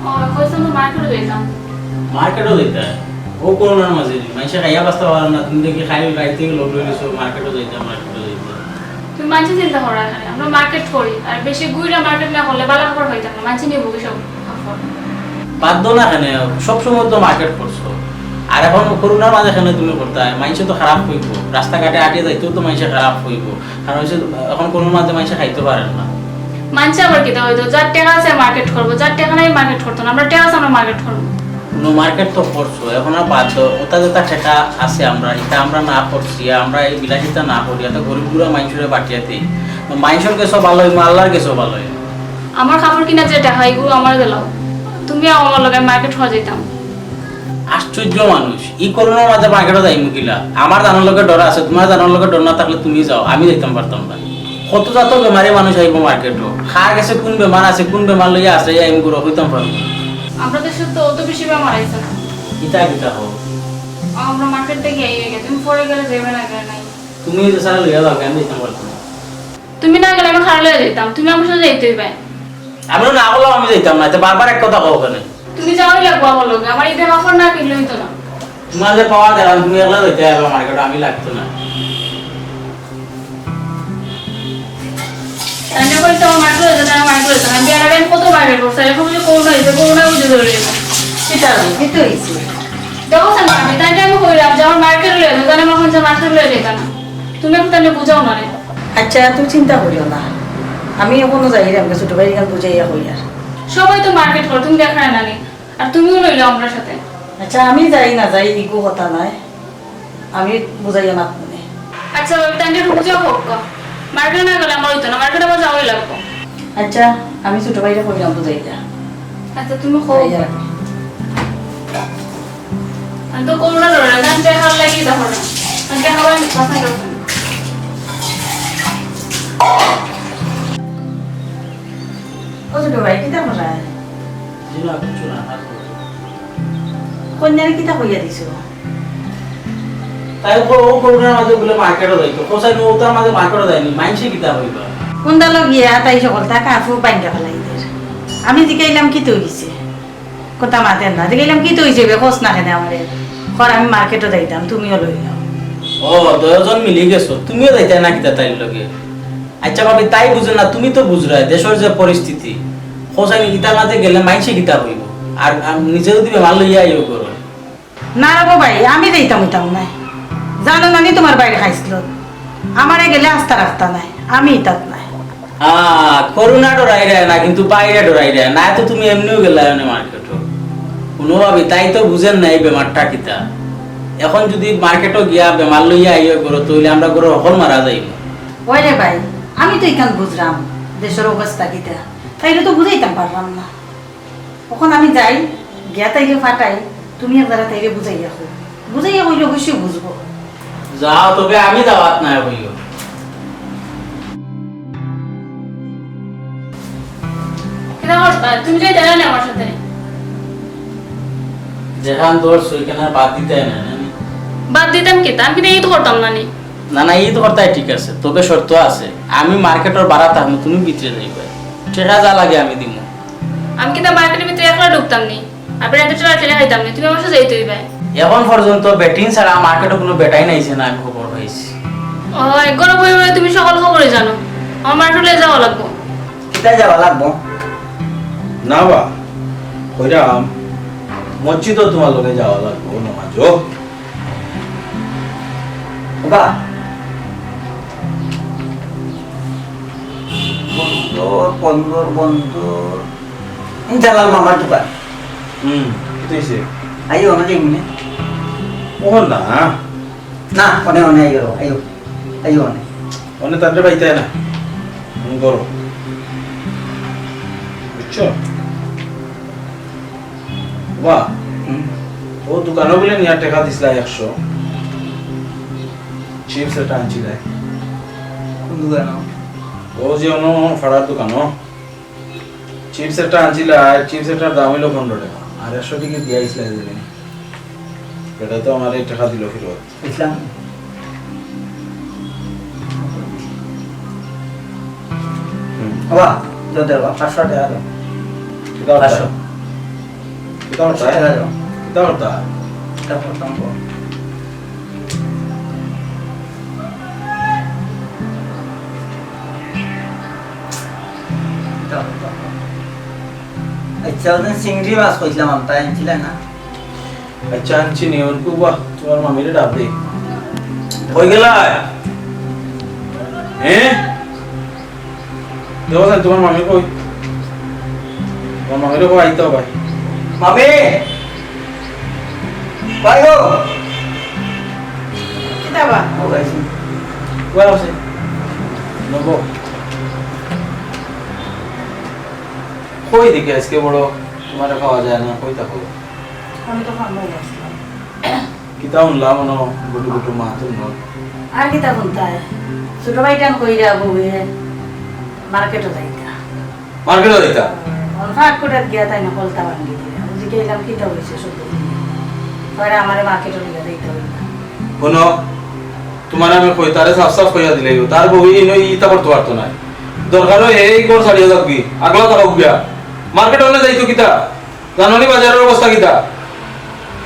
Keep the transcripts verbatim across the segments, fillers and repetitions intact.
ও, কইছিলাম তো মার্কেটও যাইতাম। মার্কেটও যাইতা? ও করোনার মাঝে নি, মাইনষে খাইয়া বাঁচতা পারে না, তুমি দেখি খাই খাইতে গেলে লোক লইছো, মার্কেটও যাইতা, মার্কেটও যাইতা। তুমি মাইনষে চিন্তা করো এখানে, আমরা মার্কেট করি, আর বেশি ঘুরে মার্কেট না করলে বালা খবর হইতাম না, মাইনষে নিব কি সব খবর। বাদ দাও না কেনে, সবসময় তো মার্কেট করছো, আর এখন করোনার মাঝে কেনে তুমি করতায়, মাইনষে তো খারাপ কইবো, রাস্তাঘাটে আটিয়া যাইতেও তো মাইনষে খারাপ কইবো, কারণ হচ্ছে এখন করোনার মাঝে মাইনষে খাইতে পারেন না। মাইনষে আবার কিতা কইতো, যার টেকা আছে মার্কেট করবো, যার টেকা নাই মার্কেট করতো না, আমরা টেকা আছে আমরা মার্কেট করবো। কোনো মার্কেট তো করছো, এখন আর বাদ দাও, ওটা যেটা টেকা আছে আমরা, এটা আমরা না করছি, আমরা এই বিলাসিতা না করি, এত গরিব গুড়া মাইনষরে বাটিয়াতে, তো মাইনষর গেছেও ভালো হইবো, আল্লাহর গেছেও ভালো হইবো। আমার কাপড় কিনা যে টেকা, এগুলো আমার দিলাও, তুমি আমার লগে মার্কেট করা যাইতাম। আশ্চর্য মানুষ, ই করোনার মাঝে মার্কেটও যাইমু কিলা? আমার জানোর লগে ডর আছে, তোমার জানোর লগে ডর না থাকলে তুমি যাও, আমি যাইতাম পারতাম না। কত জাত বেমারি মানুষ আইবো মার্কেটও, কার গেছে কোন বেমার আছে, কোন বেমার লইয়া আছে, এই আমি গুড়া কইতাম পারবো না। আমরা দেশে তো অত বেশি বেমার আইছে না। কিতা কিতা হো? আমরা মার্কেট থেকে আইয়া গেছে, তুমি পরে গেলে যাইবে না, গেলে নাই। তুমি তো সারা লইয়া যাও, আমি যাইতাম পারতাম না। তুমি না গেলে আমি খাড়া লইয়া যাইতাম, তুমি আমার সাথে যাইতে হইবে। আমি না বললাম আমি যাইতাম না, তো বারবার এক কথা কও কেনে? তুমি যাওয়াই লাগবো আমার লগে, আমার ঈদের কাপড় না কিনলে হইতো না। তোমার যে পাওয়ার দেখান, তুমি একলা যাইতে হবে মার্কেটে, আমি লাগতো না। তাই না কইতে আমার মার্কেট হয়েছে, তাই আমার মার্কেট হয়েছে। আমি বিয়ার আগে আমি কত মার্কেট করছি, এখন যে করোনা হয়েছে, করোনা বুঝে ধরে গেছে। কিতা হইছে? কিতা হইছে? দেখো স্যার, আমি তাই আমি কইলাম যে আমার মার্কেট লয়ে যাও, তাহলে আমার এখন যে মার্কেট লয়ে যেত না। তুমি এখন তাহলে বুঝাও না রে। আচ্ছা, তুমি চিন্তা করিও না, আমি এখনো যাই রে, আমাকে ছোট ভাই এখানে বুঝাইয়া কই আর। সবাই তো মার্কেট করে, তুমি দেখা না নি, আর তুমিও লইলাও আমরার সাথে। আচ্ছা, আমি যাই না যাই, ইগু কথা নাই, আমি বুঝাইয়া মাত মনে। আচ্ছা, ভাবি, তাই একটু বুঝাও হোক, মার্কেট না গেলে আমার হইতো না, মার্কেট আবার যাওয়াই লাগবো। আচ্ছা, আমি ছোট ভাইরে কইলাম বুঝাইয়া। আচ্ছা, তুমি কও। যাইয়া। আমি তো করোনা ধরে না, আমি দেখা লাগি দেখো না। আমি দেখা হয় আমি কথা বলবো। ও ছোট ভাই, কিতা করায়? জি না, কিচ্ছু না, হাত ধরো। কন্যারে কিতা কইয়া দিছো? তাই ও, ও করোনার মাঝে বলে মার্কেটও যাইতো। কোথায় নো, ওটার মাঝে মার্কেটও যায়নি। মাইনষে কিতা হইবা? কোনটা লগিয়া তাই সকল তা কাফু বাইঙ্গা ফেলাই দের। আমি জিকাইলাম কিতা হইছে? কথা মাতের না। দেখলাম, "কিতা হইছে বে, কস না কেনে আমারে?" কর, "আমি মার্কেটও যাইতাম, তুমিও লই যাও।" ও, দুইজন মিলি গেছো, তুমিও যাইতায় না কিতা তাইর লগে? আচ্ছা ভাবি, তাই বুঝে না, তুমি তো বুঝরায় দেশর যে পরিস্থিতি। হোসাইন ইতার মাঝে গেলে মাইনষে কিতা হইব? আর, আর নিজে যদি বেমার লইয়া আইও করো। না রে বাবা, আমি যাইতাম হইতাম না। জানো না নি তোমার বাইরে খাইছিল? আমারে গেলে আস্তা রাখতা নাই, আমি ইতাত নাই। আহ, করোনা ডরাইরায় না, কিন্তু বাইরে ডরাইরায় না, তো তুমি এমনিও গেলায় অনে মার্কেটও। কোনোভাবে তাই তো বুঝেন না এই বেমারটা কিতা। এখন যদি মার্কেটও গিয়া বেমার লইয়া আইও করো, তাইলে আমরা ঘরর হকল মারা যাইব। ওই রে ভাই, আমি তো ইখান বুঝরাম দেশর অবস্থা কিতা, তাইলে তো বুঝাইতাম পাররাম না। অখন আমি যাই, গিয়া তাইরে ফাটাই, তুমি একবারে তাইরে বুঝাইয়া কও। বুঝাইয়া কইলে অবশ্যই বুঝবো। যাও, তবে আমি দাওয়াত নাই কইও। কিতা করতায়? তুমি যাইতায় না আমার সাথে? যেখান ধরছো, ওইখান আর বাদ দিতায় না, না নি? বাদ দিতাম কিতা? আমি কিতা ঈদ করতাম না নি? না, না, ঈদ করতায় ঠিক আছে, তবে শর্ত আছে। আমি মার্কেটর বারা থাকমু, তুমি ভিতরে যাইবায়। টেকা যা লাগে আমি দিমু। আমি কিতা মার্কেটর ভিতরে একলা ঢুকতাম নি? আর বেটাইন্তে ঠেলা ঠেলি খাইতাম নি, তুমি আমার সাথে যাইতে হইবে। এখন পর্যন্ত বেটিন ছাড়া মার্কেটও কোনো বেটাইন আইছে না, আমি খবর পাইছি। ও, এক ঘরো বই বই তুমি সকল খবরই জানো। আমার মার্কেটে যাওয়া লাগবো। কিতা যাওয়া লাগবো? না বা, কইরাম, মসজিদও তোমার লগে যাওয়া লাগবো, নমাজও। বাবা। বন্দর, বন্দর, বন্দর। এই জালাল মামার দোকান। হুম, কিতা হইছে? আইও, অনে যাইমুনে। ও না। না, অনে, অনে আইও, আইও, আইও অনে। অনে তানরে পাইতায় না। হুম, করো। বুঝছো? বাবা, হুম। ও দোকানো বুলে নিয়া টেকা দিছলা একশো। চিপস একটা আনছিলায়। কোন দোকানো? ও যে অনো ফাড়ার দোকানো। চিপস একটা আনছিলায়, চিপস একটার দাম অইলো পনেরো টেকা। আর একশো টেকা দিয়া আইছলায় যে। বেটায় তো আমারে টেকা দিলো ফিরত। ইসলাম। হুম। বাবা, দাও, দাও, বাবা, পাঁচশো টেকা দাও। কিতা পাঁচশো। কিতা করতা? কিতা করতা? কিতা করতাম গো? কিতা করতাম গো? আচ্ছা, ওদিন চিংড়ি মাছ কইছিলাম, আমি তাই আনছিলে না? আচ্ছা, আনছি নি, ওর খুব, বাহ, তোমার মামিরে ডাক দে। কই গেলা? হ্যাঁ? দেখো স্যার, তোমার মামি কই? তোমার মামিরে কই আইতে হবে। মামি! কই গো? কিতা বা? ও, আইছি। কই আছে? নব। কই দেখি আজকে বড় তোমারে পাওয়া যায় না, কই থাকো? আমি তো কামো গেছিলাম। কিতা হুনলাম, অনো গুটু গুটু মাত হুনলাম। আর কিতা হুনতায়? ছোট ভাইটান কইরা বউয়ে মার্কেটো যাইতা। মার্কেটো যাইতা? অন ফাটকুটাত গিয়া তাই না কলতা ভাঙ্গি দিলে। আমি জিজ্ঞাসা করলাম, "কিতা হইছে শুধু?" কইরা, "আমারে মার্কেটো লইয়া যাইতা হইল না।" হুনো, তোমারে আমি কই, তারে সাফ সাফ কইয়া দিলে অইবো। তার বউয়ে ইনো ইতা করতে পারতো না। দরকার হয় এই ঘর ছাড়িয়া যাও কি, আগলা থাকো গিয়া। মার্কেটো অনে যাইতো কিতা? জানো নি বাজারর অবস্থা কিতা?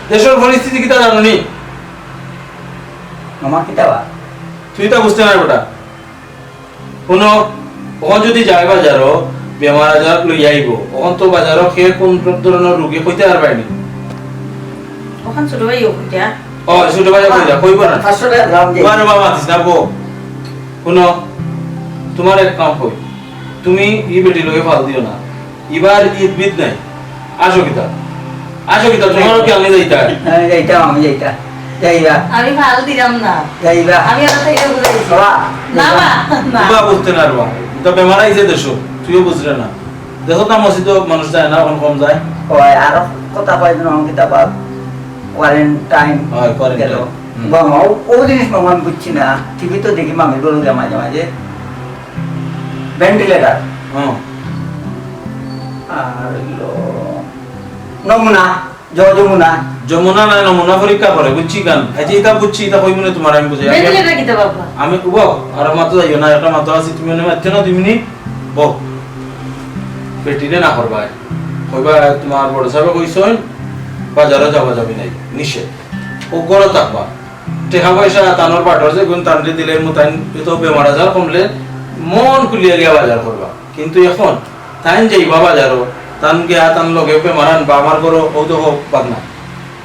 দেশর পরিস্থিতি কিতা জানো নি? মামা, কিতা বা? তুই তা বুঝতে না বেটা। হুনো, অখন যদি যায় বাজারো, বেমার আজার লইয়া আইবো। অখন তো বাজারো কে কোন ধরনর রুগী কইতে পারবায় নি। অখন ছোট ভাইও কইতা। ও, ছোট ভাইও কইতা, কইবো না। পাঁচশো টাকা দাম দে। বারে বাবা মাতিস না গো। হুনো, তোমার এক কাম কই, তুমি ই বেটি লগে ফাল দিও না। ইবার ঈদ বিদ নাই। আসো কিতা? আসো কিতা? তোমারও কি আমি যাইতা? আমি যাইতাম, আমি যাইতাম। যাইবা। আমি ফাল দিলাম না। যাইবা। আমি আমার থেকে বুঝাইছি। বাবা, না, যাইবা। বা, না। ইবা বুঝতে না রে বা। ইতা বেমার আইছে দেশো, তুইও বুঝরে না। দেখো না মসজিদো মানুষ যায় না, অখন কম যায়। ওই, আরো কথা কয় না, আমি কিতা বা quarantine হয়, quarantine। গেল। হুম। বাবা, ও, ও জিনিস মামা আমি বুঝছি না। টিভি তো দেখি মামির ঘরো যায় মাঝে মাঝে। ভেন্টিলেটর। হুম। আর হইলো নমুনা, য-, যমুনা। যমুনা না, নমুনা পরীক্ষা করে, বুঝছি কান? এই যে ইতা বুঝছি, ইতা কইমু না তোমার, আমি বুঝাই। আমি, ভেন্টিলেটর কিতা বাবা? আমি, উবাও, আর মাতো যাইও না, একটা মাতো আছি, তুমি অনে মাতছো না, দুই মিনিট, বও। বেটিরে না করবায়। কইবা, তোমার বড় সাহেবে কইছইন, বাজারো যাওয়া যাবি নাই, নিষেধ। ও ঘরো থাকবা। টেকা পয়সা তানর বাটর যেগুন তানরে দিলে মু তাইন তো বেমার আজার কমলে মন খুলিয়া গিয়া বাজার করবা। কিন্তু এখন তাইন যাইবা বাজারো, তান গিয়া তান লগে বেমার আনবা, আমার ঘরো ও তো হোক বাদ না।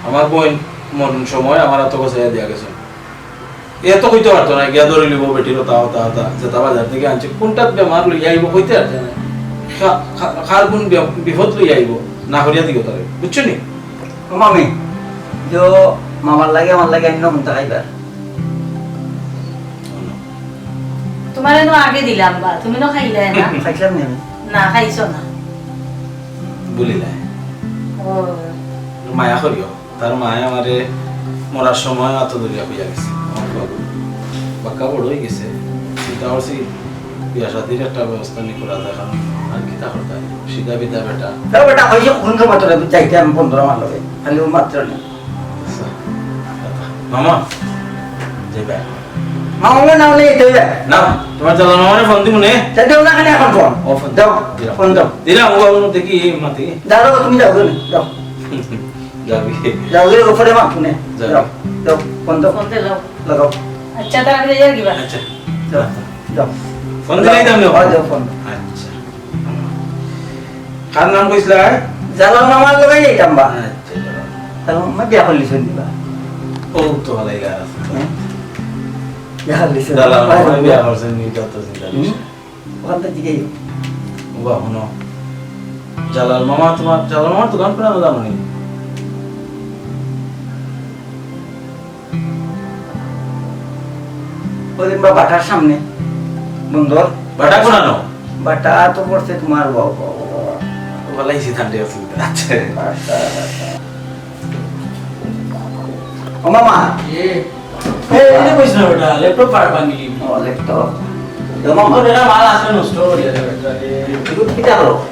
আমার বইন মরণ সময় আমার আতো গছাইয়া দিয়া গেছে। এ তো কইতে পারতো না, গিয়া ধরি লিবো বেটির ওতা, ওতা, ওতা, যেটা বাজার থেকে আনছে, কোনটা বেমার লইয়া আইবো কইতে পারতো না। খা-, খা-, খার কোন বিয়া-, বিপদ লইয়া আইবো, না করিয়া দিও তারে, বুঝছো নি? ও মামি, যে মামার লাগে আমার লাগে আইন না কোনটা খাইবা? তোমারে তো আগে দিলাম বা, তুমি না খাইলায় না? খাইছিলাম নি আমি? না, খাইছো না। বলিলায়। ও। মায়া করিও। তার মায়ে আমারে মরার সময় আতো ধরিয়া কইয়া গেছে। আমার বাবু বাক্কা বড় হয়ে গেছে। চিন্তা করছি বিয়া শাদির একটা ব্যবস্থা নি করা যায়, কারণ আর কিতা করতাম? সিধা বিধা বেটা। দাও বেটা, ওই যে কোন সময় তোরা যাইতে আমি বন্ধুরা আমার লগে। খালি ও মাত্র নেই। আচ্ছা। মামা, যাইবা? মামা, না হলে যেতে হইবে। না, তোমার জালাল মামারে ফোন দিমু নে। তা দেও না কেন এখন ফোন? ও, ফোন দাও, দিলাম। ফোন দাও। দিলাম, ও, ও, দেখি, মাতি। দাও, দাও, তুমি যাও, যাও, যাও। যাবি? যাও, যাও, উপরে মা, ফোনে। যাবি। যাও, যাও, ফোন দাও। ফোন দে, লাও। লাগাও। আচ্ছা, তাহলে যাই আর কি বা? আচ্ছা। যাও, যাও। ফোন দিলাই তো আমি। হ্যাঁ, যাও, ফোন। আচ্ছা। কার নাম কইছিলা? জালাল মামার লগে যাইতাম বা। আচ্ছা, জালাল। জালাল মামা বিয়া করলি শুনি বা। ও তো ভালাই লাগা আছে। হ্যাঁ? বিয়া করলি শুনি। জালাল মামা বিয়া করছেন, নি যত চিন্তা হুম? করিস না। ওখান থেকে জিগাই। বাবা, হুনো। জালাল মামা তোমার, জালাল মামার দোকান কোন জানো নি? ওদিন বা বাটার সামনে বন্দর। বাটা কোনানো? বাটা তো পড়ছে তোমার বাবা, বাবা, বাবা। ও, ভালাই সে ঠান্ডা আছে। আচ্ছা। বাটা, বাটা। ও মামা। এ, এ, এটা কইছ না বেটা, ল্যাপটপ পার ভাঙি। ও, ল্যাপটপ। ও মামা। তোর এটা মাল আছে নষ্ট করে দে বেটা। এ, এগুলো কিটা হলো?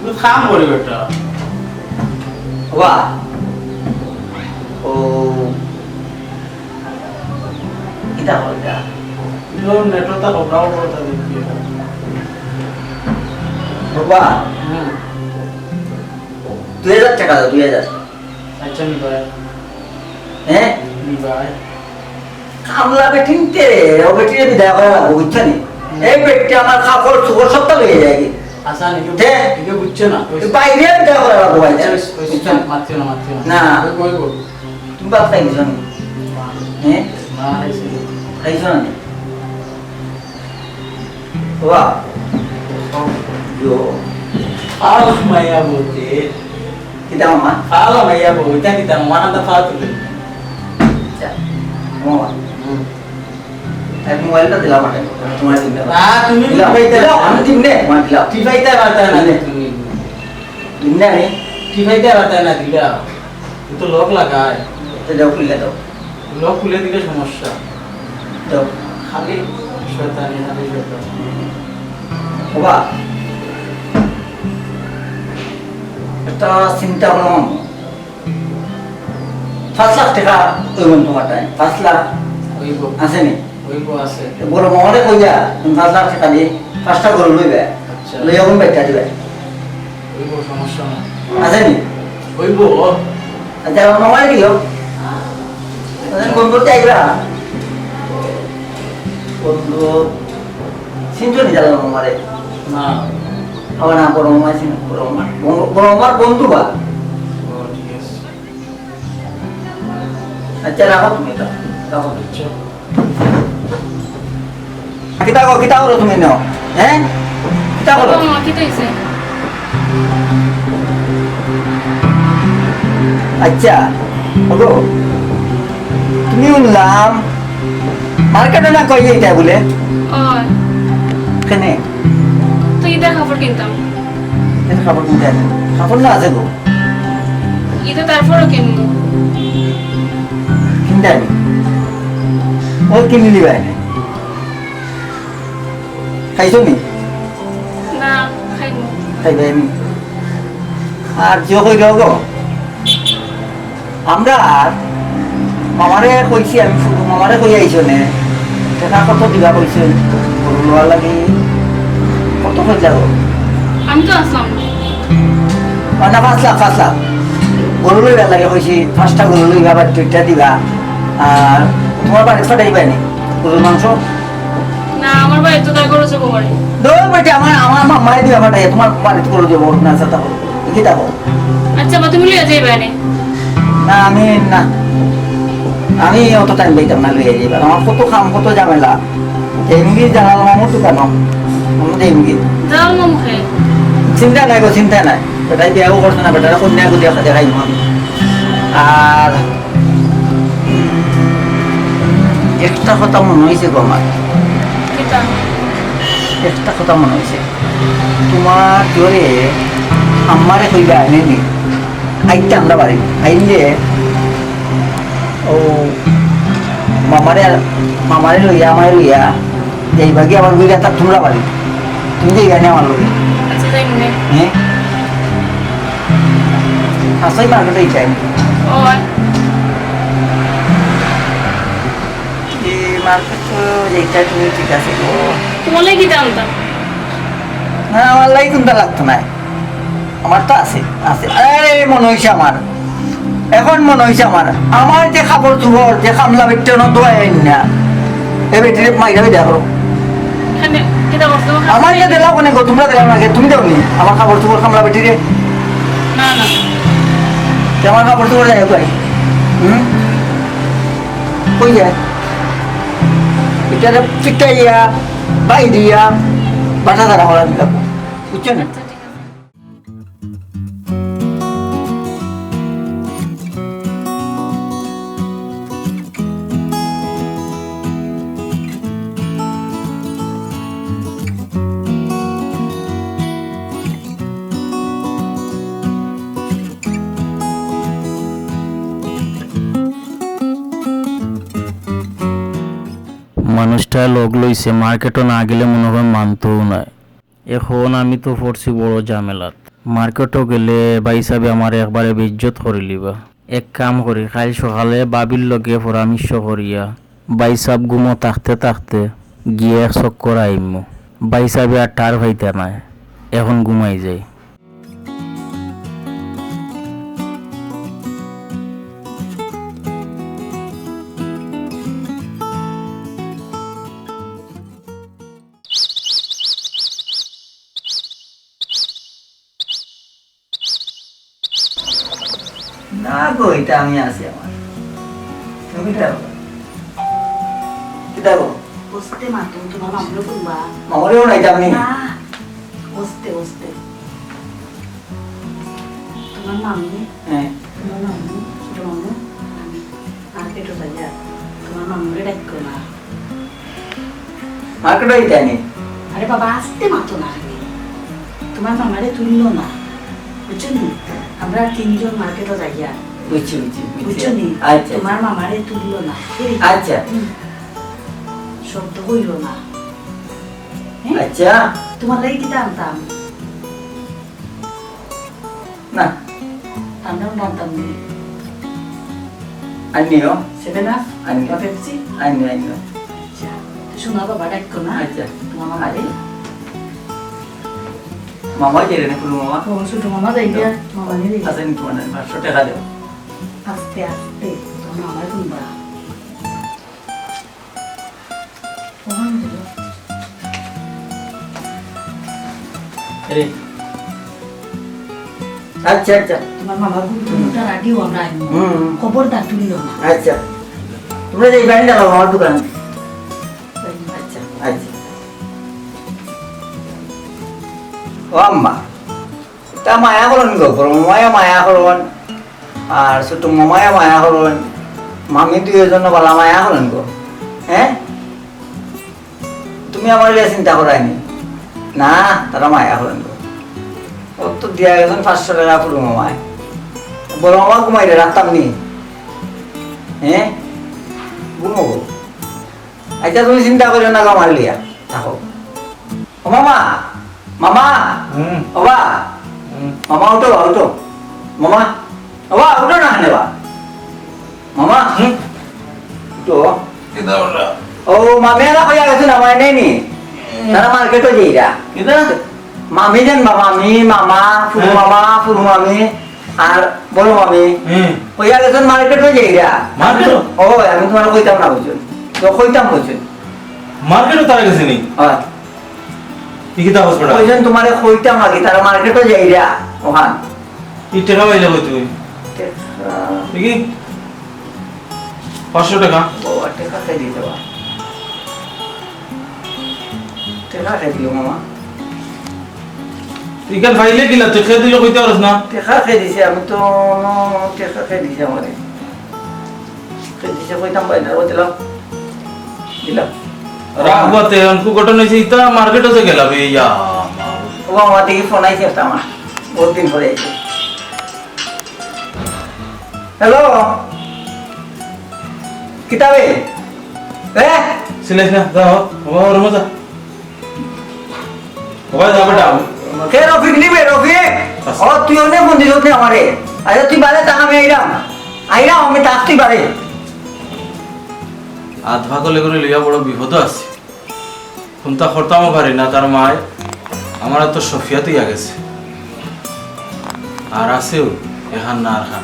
তুই কাম করে বেটা। বাবা। ও। কিতা কইতা? তোর নেটওয়ার্কটা কবরা কবরা তা দেখবি। বাবা, হুম। দুই হাজার টেকা দেও, দুই হাজার। আচ্ছা, নিবায়। হ্যাঁ? নিবায়। কামলা বেটিন্তে, ও বেটিরে বিদায় করা লাগবো, বুঝছো নি? হুম। এই বেটিন্তে আমার কাপড় চোপড় সবটা লইয়া যায় কি? আচ্ছা, নিকে তে? নিকে বুঝছো না? এই বাইরে বিদায় করা লাগবো, ভাই। আচ্ছা, ওই, ওই, বুঝছো নি? মাতিও না, মাতিও না। না। ওই, ওই, ওই। তুমি ভাত খাইছো নি? না। হ্যাঁ? না, খাইছি না। খাইছো না নি? বাবা। ইয়ো। আহ, মাইয়া বলতে। কিতা মামা? ফালা মাইয়া বউ, ইটা কিতা মামা? হান্তা ফালা তুলে। আচ্ছা, মামা। হুম। এক মোবাইলটা দিলাম আমাকে, তোমার দিন না। না, তুমি দিলাম, টিপাইতে দিলাম, না। আমি দিন নে, তোমার দিলাম। টিপাইতে পারতে না দিন নে। তুমি। দিন নে আমি। টিপাইতে পারতে না, দিলাম। তুই তো লক লাগায়। তো যাও, খুলে দাও। লক খুলে দিলে সমস্যা। দাও। খালি শয়তানি, খালি শয়তানি। বাবা, একটা চিন্তা করলাম। পাঁচ লাখ টেকা অইবো তোমার টাইম, পাঁচ লাখ অইবো। আছে নি? অইবো, আছে। তো বড় মামারে কইয়া, তুমি পাঁচ লাখ টেকা দিয়া পাঁচটা গরু লইবা। আচ্ছা। লইয়া কোন বাইটা দিবা? অইবো, সমস্যা নাই। আছে নি? অইবো। আচ্ছা, আমার মামারে দিও। আচ্ছা। বন্ধু চাইবা? বন্ধু, চিনছো নি জানো মামারে? না। আমার না, বড় মামা চিন, বড় মামা। বড়, বড় মামার বন্ধু বা? ও, ঠিক আছে। আচ্ছা, রাখো তুমি এটা, রাখো। আচ্ছা। কিতা গো, কিতা করো তুমি নও? হ্যাঁ? কিতা করো? ও মা, কিতা অইছে? আচ্ছা, ওগো, তুমি হুনলাম মার্কেটো না কই যাইতায় বুলে? অয়। কেনে? তো ইতা কাপড় কিনতাম। ইতা কাপড় কিনতায়? কাপড় না আছে গো। ইতা তারপরও কিনবো। কিনতায় নি? ও কিনি নিবায় নে। খাইছো নি? না, খাইনি। খাইবায় নি? আর যে কই দাও গো। আমরা মামারে কইছি, আমি শুধু মামারে কই আইছো নে। টেকা কত দিবা কইছে? গরু লওয়ার লাগি কত কইলা গো? আমি তো আছলাম। ও না, পাঁচ লাখ, পাঁচ লাখ। গরু লইবার লাগি কইছি, পাঁচটা গরু লইবা, আবার দুইটা দিবা। আর তোমার বাড়িত পাঠাইবায় নি গরুর মাংস? না, আমার বাড়িত তো তাই গরু জবো করে। দূর বেটি, আমার, আমার মামায় দিবা পাঠাইয়া, তোমার বাড়িত গরু জবো না, আচ্ছা, তা বলো। কি তা বলো? আচ্ছা, বা তুমি লইয়া যাইবায় নে। না, আমি না। আমি অত টাইম পাইতাম না লইয়া যাইবার। আমার কত কাম, কত ঝামেলা। যাইমুগি জালাল মামুর দোকানো। আমি যাইমুগি। জালাল মামু কে? চিন্তা নাই গো, চিন্তা নাই। বেটায় বিয়াও করছে না, বেটারে কন্যা গুলি দেখাইমু আমি। আর একটা কথা মনো অইছে গো আমার। কিতা? একটা কথা মনো অইছে। তোমার জোরে আমারে কইবা আনে নি। আইতে আমরা বাড়ি। আইলে ও মামারে, মামারে লইয়া, আমারে লইয়া, যাইবাগি আমার লইয়া তা তোমরা বাড়ি। তুমি যাইবায় নি আমার লগে? আচ্ছা, যাইমু নে। হ্যাঁ? হাছাউ মার্কেটো যাইতায়? অয়। এই মার্কেটো যাইতায় তুমি ঠিক আছে গো। তোমার লাগি কিতা আনতাম? না, আমার লাগি কুনতা লাগতো নায়। আমার তো আছে, আছে। আরে, মনো অইছে আমার। এখন মনো অইছে আমার। আমার যে কাপড় চোপড়, যে কামলা বেটিন্তে ধোয়ায় আইন না। এ বেটিরে মাইরা বিদায় করো। কেনে? কিতা করছে? আমার যে দিলাও কেনে গো, তোমরা দিলাও না কে? তুমি দেও নি? আমার কাপড় চোপড় কামলা বেটিরে। না, না। তে আমার কাপড় চোপড় যায় কই? হুম? কই যায়? ইটারে পিটাইয়া, বাইরিয়া, বাটা তারা করা দিলাম। বুঝছো নি? আচ্ছা, ঠিক আছে। মানুষটায় লগ লইছে, মার্কেটো না গেলে মনো অয় মানতোউ নায়। এখন আমি তো পড়ছি বড় ঝামেলাত। মার্কেটো গেলে ভাইসাবে আমারে একবারে বেইজ্জত করিলিবা। এক কাম করি, কাইল সকালে ভাবির লগে পরামর্শ করিয়া ভাইসাব ঘুমো থাকতে থাকতে গিয়া এক চক্কর আইমু। ভাইসাবে আর ঠার পাইতা নায়, এখন ঘুমাই যাই। না গো, ইতা আমি আছি আমার। তুমি কিতা গো? কিতা গো? বুঝতে মা, তুমি তোমার মামুরে বলবা। মামুরেও নাই, যাবনি? না, বুঝতে, বুঝতে। তোমার মামু, হ্যাঁ। তোমার মামু, ছোট মামু, আমি মার্কেটও যাইয়া, তোমার মামুরে ডাকো না। মার্কেটও যাইতায় নি? আরে বাবা, আস্তে মাতো না রে। তোমার মামারে তুললো না, বুঝছো নি? আমরা তিনজন মার্কেটও যাইয়া। বুঝছি, বুঝছি, বুঝছি। বুঝছো নি? আচ্ছা, আচ্ছা। তোমার মামারে তুললো না। এই, আচ্ছা। হুম। শব্দ কইরো না। হ্যাঁ? আচ্ছা। তোমার লাগি কিতা আনতাম? না। ঠান্ডা উন্ডা আনতাম নি। আনিও। Seven up? আনিও। বা পেপসি? আনিও, আনিও। আচ্ছা। তো শোনো বাবা, ডাকো না। আচ্ছা। তোমার মামারে। আচ্ছা। মামা যাইরা নি, ফুলু মামা? ও, ছোট মামা যাইরা, দাও। মামা নি যাইরা। আচ্ছা, নি তোমার পাঁচশো টেকা দেও। আস্তে, আস্তে। তোমার মামারে ফোন করা। আরে। আচ্ছা, আচ্ছা। তোমার মামার গুরুত্বটা রাখিও আমরা আইমু। হুম, হুম। খবরদার তুলিও না। আচ্ছা। তোমরা যে ব্যাংক যাও আমার দোকানে। আচ্ছা, আচ্ছা। ও আম্মা, তা মায়া করইন গো, বড় মামায় মায়া করইন, আর ছোট মামায় মায়া করইন, মামি দুইজন বালা মায়া করইন গো। হ্যাঁ? তুমি আমার লিয়া চিন্তা করায়নি? না, তারা মায়া করইন গো। ও তো দিয়া গেছইন পাঁচশো টেকা ফুলু মামায়। বড় মামা ঘুমাইরে রাখতাম নি? হ্যাঁ? ঘুমো গো। আচ্ছা, তুমি চিন্তা করিও না গো আমার লিয়া। থাকো। ও মামা, মামা, হুম। ও বা, হুম। মামা উঠো, উঠো। মামা, ও বা, উঠো না কেনে বা। মামা, হুম। উঠো। কিতা ওটা? ও, মামি এরা কইয়া গেছইন, আমার নেই নি। হুম। তারা মার্কেটও যাইরা। কিতা? মামি যেন বা, মামি, মামা, ফুলু হ্যাঁ। মামা, ফুলু মামি, আর বড় মামি। হুম। কইয়া গেছইন মার্কেটও যাইরা। মার্কেটও? ও, আমি তোমারে কইতাম না, বুঝছো? তো কইতাম, বুঝছো? মার্কেটও তারা গেছে নি? হ্যাঁ। ই কিতা খবর? কইছইন তোমারে কইতাম আগে, তারা মার্কেটও যাইরা, ওখান। ই টেকা পাইলে কই তুমি? টেকা। দেখি। পাঁচশো টেকা। বাবা, টেকা খাই দিতে বা। টেকা খাই দিও, মামা। ইখান পাইলে কিলা, তুই খেয়ে দিলে কইতে পারস না? টেকা খাই দিছে, আমি তো, টেকা খাই দিছে আমারে। কই দিছে, কইতাম পাই না, ও দিলাম। দিলাম। রাখবাতে, আনকু ঘটনা হইছে, ইতা মার্কেটও যে গেলা বে, ইয়া, মা। ও, আমার দিকে ফোন আইছে একটা আমার। বহুত দিন পরে আইছে। হ্যালো? কিতা বে? এ? সিলেস না, যাও, বাবা, ওর মজা। ওবা, যা বেটা। কে রফিক নি বে, রফিক? আচ্ছা। ও, তুই অনে ফোন দিছস নি আমারে? আচ্ছা, তুই বারে থাক, আমি আইরাম। আইরাম, আমি থাক, তুই বারে। আধ পাগলে করে লইয়া বড় বিপদও আছি। কুন্তা করতামও পারি না, তার মায় আমার তো সফিয়া তুইয়া গেছে। আর আছেও এখান না আর খান।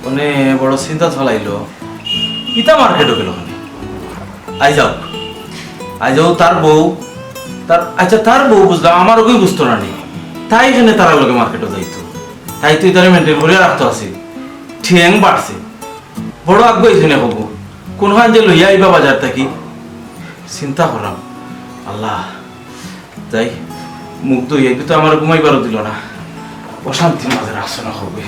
অনে বড় চিন্তা চালাইলো। ইতা মার্কেটও গেল কেনে? আই যাও। আই যাও, তার বউ, তার, আচ্ছা, তার বউ বুঝলাম, আমার ওগুই বুঝতো না নি। তাই কেনে তারার লগে মার্কেটও যাইতো? তাই তো ইতারে maintain করিয়া রাখতো আছে। ঠেং বাড়ছে। বড় আগুয়াইছে নে হবো। কোনখান যে লইয়া আইবা বাজার থাকি? চিন্তা করাম। আল্লাহ। যাই, মুখ ধুই, এগু তো আমার ঘুমাইবারও দিল না। অশান্তির মাঝে রাখছো না হবো।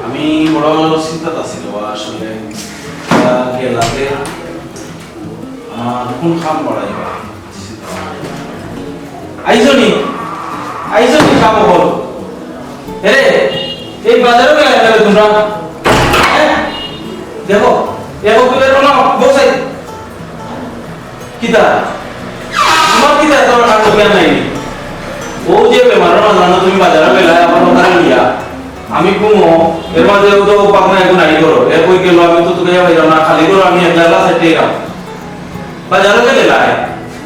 আমি বড় চিন্তাত আছি রে বা, আসলে, আহ, গেলাতে আমার কোন কাম বাড়াইবা? আইজনি, আইজনি কাম বল। এরে, এই বাজারও গেলে যাবে তোমরা? হ্যাঁ? দেখো, দেখো, তুই এরকম না, বউ সাইড। কিতা? তোমার কিতা এত কাণ্ড জ্ঞান নাই? ও যে বেমারর মাঝে তুমি বাজারো গেলায়, আমার কথা লইয়া। আমি ঘুমো, এর মাঝে ও তো পাকনা এখন আই করো। এ কই গেল, আমি তো তোকে যাওয়াইলাম না, খালি করো, আমি একলা একলা সেটে গেলাম। বাজারো যে গেলায়,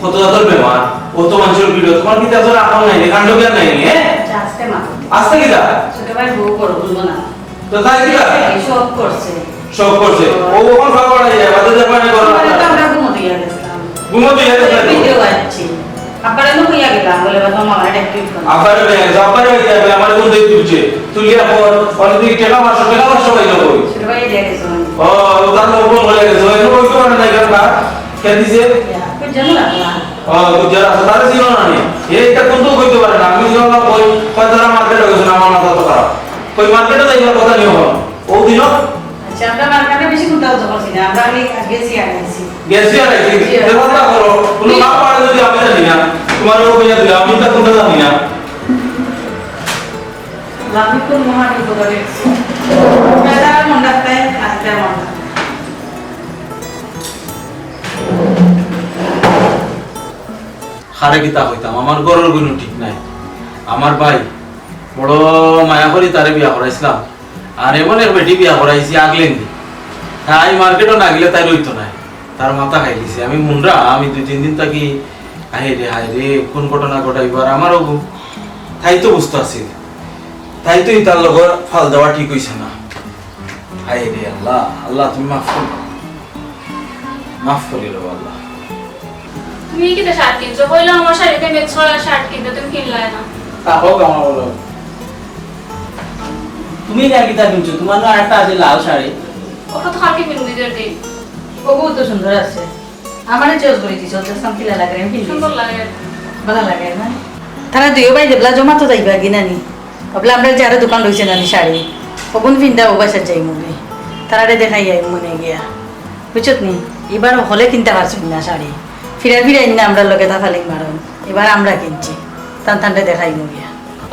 কত জাতর বেমার, ও তো মানুষের ভিড়, তোমার কিতা এত রাখা নাই, কাণ্ড জ্ঞান নাই, হ্যাঁ? আস্তে মা। আস্তে কিতা? ছোট ভাই বউ বড় বলবো না। তো তাই ঠিক আছে? এই সব করছে। সব করছে। ও ওখান সব করা যায়, আমাদের ব্যাপারে করা যায়। আমরা ঘুমোতে গিয়ে গেছিলাম। ঘুমোতে গিয়ে গেছিলাম। ভিডিও বানাচ্ছি। আব্বারে না কইয়া গেলাম, বলে, "বাবা, আমার একটা একটু ফোন।" আব্বারে কইয়া গেছে, আব্বারে কইয়া গেছে, আমার কোন দিকে তুলছে? তুলিয়া পর, পরে তুই টেকা পাঁচশো, টেকা পাঁচশো পাইলো কই? ছোট ভাই দিয়ে গেছে মানে। ও, ও তার লোক ফোন করে গেছে, ও এখনো বলতে পারে না, এখানে কার? কে দিছে? ইয়া, খুব জানো না, না। ও, তুই যারা আছে, তারা ছিল না নি? এইটা কোন তো কইতে পারে না। আমি যখন কই, কয় তারা মার্কেটে গেছে না, আমার মাথা তো খারাপ। কই মার্কেটে যাইবার কথা নিও এখন। ও দিন? আচ্ছা, আমরা মার্কেটে বেশি কোথাও তো করছি না, আমরা খালি গেছি আর আইছি। গেছি আর আইছি। জি। ব্যবস্থা করো, কোনো কাম পারে যদি আমি জানি না, তোমার ও কইয়া দিলে, আমি তো কোনটা জানি না। লামিকুল মহান উপকারী। বেলা মন রাখতে, আজকে মন রাখতে। কারে কিতা কইতাম, আমার ঘরর কুনু ঠিক নাই। আমার ভাই, বড় মায়া করি তারে বিয়া করাইছলাম, আর এমন এক বেটি বিয়া করাইছি আগলেন দি। তাই মার্কেটও না গেলে তাই রইতো নাই। তার মাথা খাই দিছে। আমি মুন্ডা, আমি দুই তিন দিন থাকি, আহে রে, হায় রে, কোন ঘটনা ঘটাইবার আমার ওগু। তাই তো বুঝতে আছিল। তাই তো ইতার লগে ফাল দেওয়া ঠিক হইছে না। হায় রে আল্লাহ, আল্লাহ তুমি মাফ করো। মাফ করি দেবো আল্লাহ। তুমি কিতা শার্ট কিনছো? কইলাম আমার শাড়িতে ম্যাচ করা শার্ট কিনতে, তুমি কিনলায় না। তা হোক আমার বলো। তুমি না কিতা কিনছো? তোমার না একটা আছে লাল শাড়ি। ওটা তো কালকে পিন্দি দের দিন। ওগু তো সুন্দর আছে। আমারে চয়েস করে দিছো, তো সামকিলা লাগে, আমি পিন্দি। সুন্দর লাগে। ভালো লাগে না? তারা দুইও ভাই দেবলা জমা তো যাইবা কি নানি? ভাবলে আমরা যারা দোকান রয়েছে নানি শাড়ি, ওগুন পিন্দা ও বাসা যাই মুভি। তারারে দেখাই যাই মনে গিয়া। বুঝছত নি? এবার হলে কিনতে পারছো না শাড়ি। ফিরা ফিরা ইন্না আমরা লগে তা ফালিং মারন। এবার আমরা কিনছি। তান তানরে দেখাই মুভিয়া।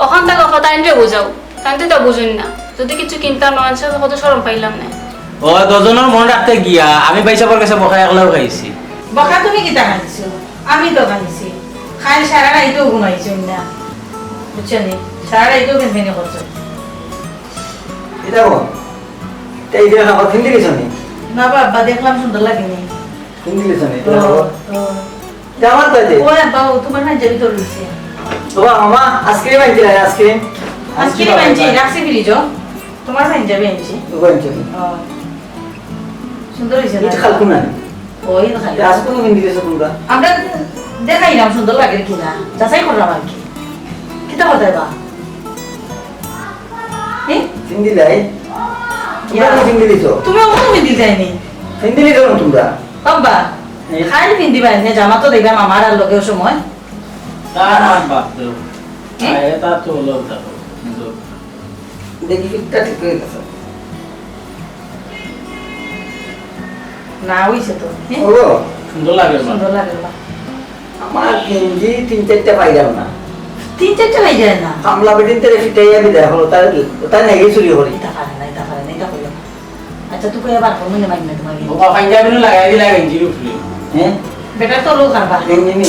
ওখান থেকে কথা আনরে বুঝাও। তান তো এটা বুঝুন না। যদি কিছু কিনতাম না, আনছে কত শরম পাইলাম না। ও দুজনের মন রাখতে গিয়া আমি ভাইসাবর কাছে বকা একলাও খাইছি। বকা তুমি কিতা খাইছো? আমি তো খাইছি। খাই সারা রাইতেও ঘুমাইছো না। বুঝছো নি? সারা রাইতেও ফেনফেনি করছো। এটা বল। এটা এই যে আমার ফিন্দি গেছো নি? না বাবা, দেখলাম সুন্দর লাগেনি। ফিন্দি গেছো নি? ও, ও। জামার তাই দে। ও বাবা, ও তোমার পাঞ্জাবি তো রইছে। বাবা, মামা, আইসক্রিম আনছি, আইসক্রিম। আইসক্রিম আনছি, রাখছি ফ্রিজো। তোমার পাঞ্জাবি আনছি। ও আনছি। ও। সুন্দর হইছে না? এটা খালকু না। ও, এই তো খালকু। আজ কোনো ফিন্দি গেছো তোমরা? আমরা দেখাইলাম সুন্দর লাগে কি না, যাচাই করলাম আর কি। কিতা করতে বা? এ? ফিন্দি লাই? ইয়া। তোমরা ফিন্দি দিছো? তুমি ওখানে ফিন্দি যায়নি। ফিন্দি দিছো না তোমরা? বাবা, এ? খালি ফিন্দি বাইনে জামা তো দেখবা মামার আর লগেও সময়। তার আর বাদ দেও। এ? আরে, তা তো হলো, তা তো। দেখি ফিটটা ঠিক হয়ে গেছে। না, হইছে তো। হ্যাঁ? হলো? সুন্দর লাগে না। সুন্দর লাগে না। আমার গেঞ্জি তিন চারটা পাইলাম না। তিন চারটা পাই যায় না? কামলা বেটিন তেরে ফিটাইয়া বিদায় হলো, তাই, তাই নাকি চুরি করি? এটা পারে না, এটা পারে না, এটা হইল না। আচ্ছা, তুই কই আবার ফোন নিয়ে মাইন না তোমাকে? বাবা, পাঞ্জাবি নু লাগাই দিলা গেঞ্জির উপরে। হ্যাঁ? বেটা তো লোক আর বাবা। গেঞ্জি নি?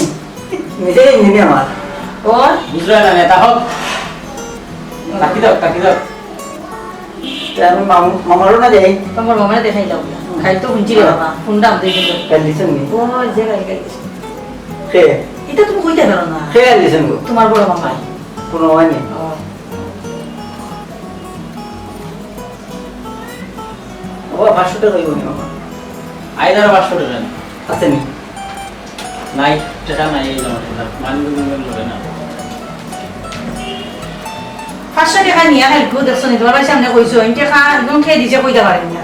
নিজে গেঞ্জি নি আমার। ওর? বুঝলে না, নেতা হোক। তাকি দাও, তাকি দাও। তে আমি মামু, মামারও না যাই। তোমার মামারে দেখাই দাও। খাই তো হুনছি রে বাবা, ফোনটা আমাদের দিল। কাল দিছেন নি? ও, যে কাল, কাল দিছেন। কে? এটা তুমি কইতে পারো না। কে কাল দিছেন গো? তোমার বড় মামা। কোনো মামা নেই। ও। ও, পাঁচশো টাকা হইব নি মামা? আইজ আর পাঁচশো টাকা নেই। আছে নি? নাই, টেকা নাই, এই জমা টেকা। মানি ব্যাগ নিলাম ধরে না। পাঁচশো টেকা নিয়া খাইলকু, দেখছো নি? তোমার ভাই সামনে কইছো, এই টেকা একদম খেয়ে দিছে, কইতে পারেন না।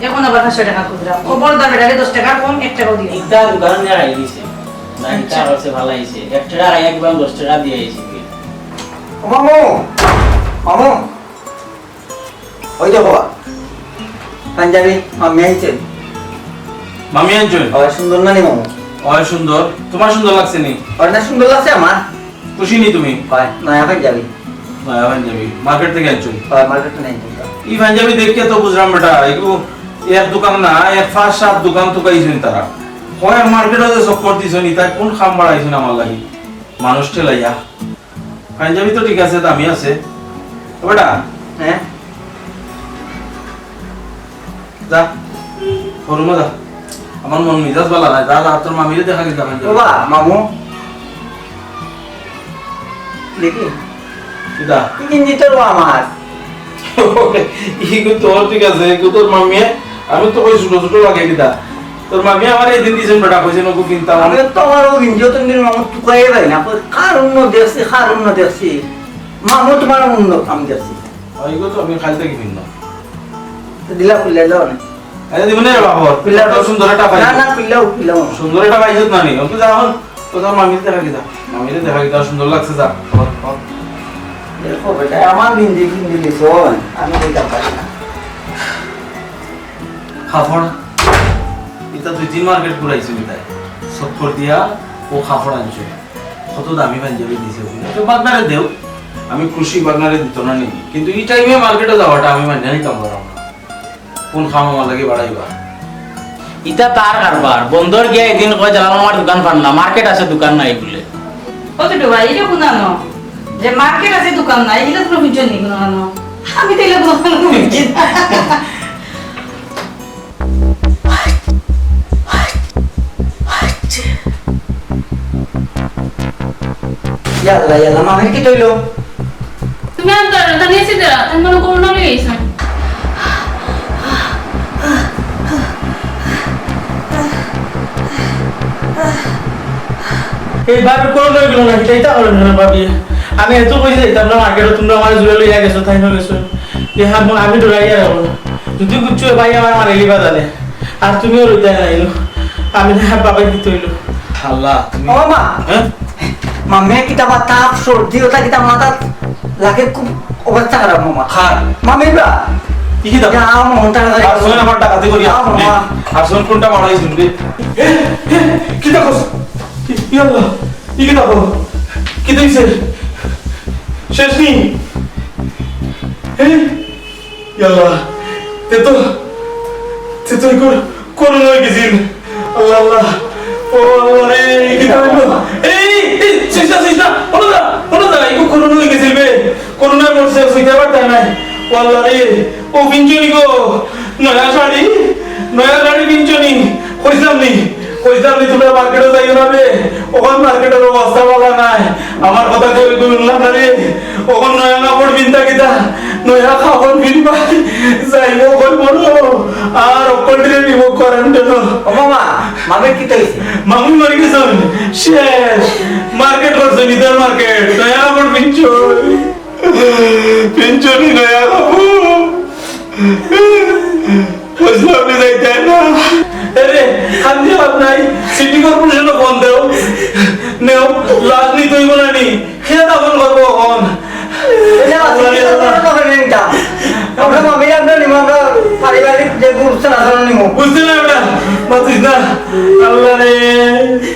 এখন আবার পাঁচশো টেকা খুচরা। খবরদার, বেটারে দশ টেকা কম, এক টেকাও দিও না। ইটা দোকান নিয়ে খাই দিছে। না, ইটা আচ্ছা। করছে ভালো হইছে। এক টেকা খাই একবার দশ টেকা দিয়ে আইছি। ও মামু, মামু। ওই দেখো, পাঞ্জাবি, মামি আনছেন। মামি আনছেন? ওই সুন্দর না নি মামু? ওই সুন্দর। তোমার সুন্দর লাগছে নি? ওই না সুন্দর লাগছে আমার। খুশি নি তুমি? ওই, নয়া পাঞ্জাবি। নয়া পাঞ্জাবি। মার্কেট থেকে আনছো? ওই, মার্কেট থেকে আনছি। এই পাঞ্জাবি দেখিয়া তো বুঝলাম বেটা, এগু এক দোকান না, এক পাঁচ সাত দোকান তো গাইছেন তারা। হয় মার্কেটে যে চক্কর দিছেন, ইতা কোন খাম বাড়াইছেন আমার লাগি? মানুষ ঠেলাইয়া। পাঞ্জাবি তো ঠিক আছে, দামি আছে। ও বেটা, হ্যাঁ? যা, শোরুমে যা। আমার মন মিজাজ ভালা নাই। যা, যা, তোর মামিরে দেখা গেছে পাঞ্জাবি। বাবা, মামু। দেখি। কিতা? কি কিনছি তোর আমার? ইগু তোর ঠিক আছে, ইগু তোর মামিয়ে। আমি তো কই ছোট ছোট লাগে কিতা। তোর মামি আমার এই দিন দিছেন বেটা, কইছেন ওগু কিনতাম। আমি তো আমার ও গেঞ্জি তো নিলাম, আমার টুকাইয়ে পাই না। কার অন্য দেখছি, কার অন্য দেখছি। মামু, তুমার অন্য কাম গেছে। ওইগো তো আমি খাইতে কি ফিরলাম। তো দিলা খুললে দাও না। আরে দিব না রে বাবা। খুললে তো দাও। সুন্দর একটা পাই। না, না, খুললেও, খুললেও। সুন্দর একটা পাইছত না নি? ওকে যা এখন। তো যা মামিরে দেখা কি যা। মামিরে দেখা কি যা, সুন্দর লাগছে যা। দেখো বেটা, আমার বিন্দি বিন্দি লিছো, আমি কইতাম পারি না। কাপড়, ইটা দুই তিন মার্কেট ঘুরাইছি ইতায়। চক্কর দিয়া ও কাপড় আনছে। কত দামি পাঞ্জাবি দিছে ওগুলো। তো পার্টনারে দেও। আমি খুশি পার্টনারে দিত না নি। কিন্তু এই টাইমে মার্কেটে যাওয়াটা আমি মানিয়া নিতাম পারলাম না। কোন কাম আমার লাগি বাড়াইবা? ইটা তার কারবার। বন্দর গিয়া এদিন কয়, "জালাল মামার দোকান পার না, মার্কেট আছে, দোকান নাই" বুলে। ও ছোট ভাই, ইটা কুনানো? যে মার্কেট আছে, দোকান নাই, ইটা কুনো বুঝছো নি কুনানো? আমি তো ইলা কুনানো বুঝি না। ইয়াল্লা, ইয়াল্লা, মামির কিতা অইলো? তুমি আর দাঁড়া, দাঁড়িয়ে আছি, দাঁড়া, তার মানে করোনা হয়ে গেছে। এইবার করোনা হইল না, কিতা ইতা করো না, ভাবি। আমি এত কইছি যাইতাম না মার্কেটে, তোমরা আমার জুড়ে লইয়া গেছো, তাই না গেছো? এ হাত মুখ আমি ডরাইয়া রাখো। যদি কিচ্ছু ভাই আমার মারিলিবা জানে। আর তুমিও রইতায় না, এলো। আমি না বাবাই দিতে হইলো। আল্লাহ, তুমি ও মা। হ্যাঁ? মামে কিতা বা তাপ, সর্দি, ওটা কিতা মাথা লাগে, খুব অবস্থা খারাপ মামা। খার। মামি বা? কি কিতা? যা, আমার মন তাড়াতাড়ি। আর শোন, আমার ডাকাতি করি। যা, মামা। আর শোন, কোনটা মারাই শুনবি? এ, এ, কিতা কস? কি, কি আল্লাহ? ই কিতা কস? কিতা হইছে? শেষ নি? এ? ইয়াল্লাহ, তে তো, তে তো ইগু করোনা হয়ে গেছিল। আল্লাহ, আল্লাহ, ও আল্লাহ রে, কি করলো? এই, এই, শেষ না, শেষ না, হলো না, হলো না, ইগু করোনা হয়ে গেছিল বে, করোনায় মরছে, শুইতে পারতাম না। ও আল্লাহ রে, ও পিঞ্চনি গো, নয়া শাড়ি, নয়া শাড়ি পিঞ্চনি, কইছিলাম নি? কইছিলাম নি, তোমরা মার্কেটে যাইও না রে। ওখান মার্কেটের অবস্থা ভালো নাই। আমার কথা কেউ শুনলাম না রে। ওখান নয়া কাপড় পিনতা কিতা? নয়া কাপড় পিনবা। যাইবো কই বলো? আর অকল রে নিব কোয়ারেন্টাইন। ও মামা, মামির কিতা হইছে? মামি মরে গেছইন। শেষ। মার্কেট করছইন, ইতার মার্কেট। নয়া কাপড় পিনছইন। পিঞ্চনি নয়া কাপড়। বুঝলাম না, যাইতে না। আরে, কান্দি লাভ নাই। সিটি কর্পোরেশনে ফোন দেও। নেও, লাশ নিতে হইব না নি? কে দাফন করবো এখন? এটা আছে, আল্লাহ রে, এটা আল্লাহ। কোনো ব্যাপার নেই, এটা। আমরা মামির আমরা নিব, আমরা পারিবারিক যে গুরুস্থান আছে, আমরা নিব। বুঝতে না ওটা? মাতিস না। আল্লাহ রে।